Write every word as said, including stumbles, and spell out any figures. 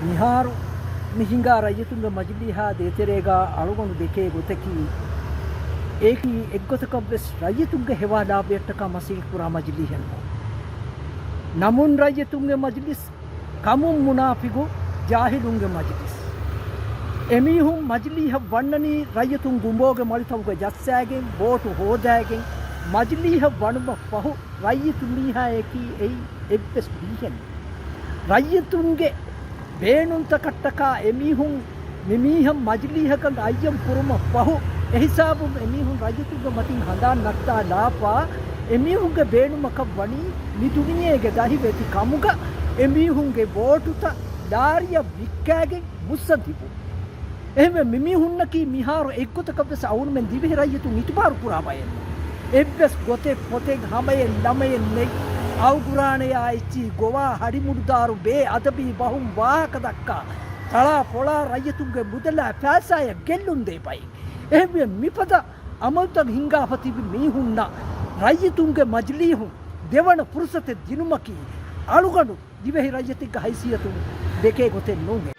މިހާރު މި ހިނގާ ރައްޔިތުންގެ މަޖިލީހާ ދޭތެރޭގަ އަޅުގަނޑު ދެކޭ ގޮތަކީ، އެއީ އެއްގޮތަކަށްވެސް ރައްޔިތުންގެ ހެވާ ލާބަޔަށްޓަކާ މަސައްކަތް ކުރާ މަޖިލީހެއް ނޫން. ނަމުން ރައްޔިތުންގެ މަޖިލިސް، ކަމުން މުނާފިގު ޖާހިލުންގެ މަޖިލިސް. އެމީހުން މަޖިލީހަށް ވަންނަނީ ރައްޔިތުން ގުނބޯގެ މަޅިތަކުގަ ޖައްސާގެން، ވޯޓު ހޯދާގެން، މަޖިލީހަށް ވަނުމަށް ފަހު ރައްޔިތުން މީހާއަކީ އެއީ އެއްވެސް މީހެއް ނޫން. ރައްޔިތުންގެ ބޭނުންތަކަށްޓަކާ އެމީހުން މިމީހަށް މަޖިލީހަކަށް އައްޔަން ކުރުމަށް ފަހު، އެހިސާބުން އެމީހުން ރައްޔިތުންގެ މަތިން ހަނދާން ނައްތާލާފަ، އެމީހުންގެ ބޭނުމަކަށް ވަނީ މި ދުނިޔޭގެ ދަހިވެތި ކަމުގަ އެމީހުންގެ ވޯޓުތައް ލާރިއަށް ވިއްކާގެން މުއްސަނދި ބުނުން. އެހެންވެ، މިމީހުންނަކީ މިހާރު އެއްގޮތަކަށްވެސް އަހުރުމެން ދިވެހި ރައްޔިތުން އިތުބާރު ކުރާ ބައެއް ނޫން. އެއްވެސް ގޮތެއް ފޮތެއް ހަމައެއް ނަމައެއް ނެތް. އައުގުރާނަޔާ އެއްޗިހި ގޮވާ ހަޑިމުޑުދާރު ބޭ އަދަބީ ބަހުން ވާހަކަ ދައްކާ، ތަޅާ ފޮޅާ ރައްޔިތުންގެ މުދަލާ ފައިސާއަށް ގެއްލުން ދޭ ބައެއް. އެހެންވެ، މިފަދަ އަމަލުތައް ހިންގާފަ ތިބި މީހުންނަށް ރައްޔިތުންގެ މަޖިލީހުން ދެވަނަ ފުރުސަތެއް ދިނުމަކީ އަޅުގަނޑު ދިވެހި ރައްޔިތެއްގެ ހައިސިއްޔަތުން ދެކޭ ގޮތެއް ނޫން.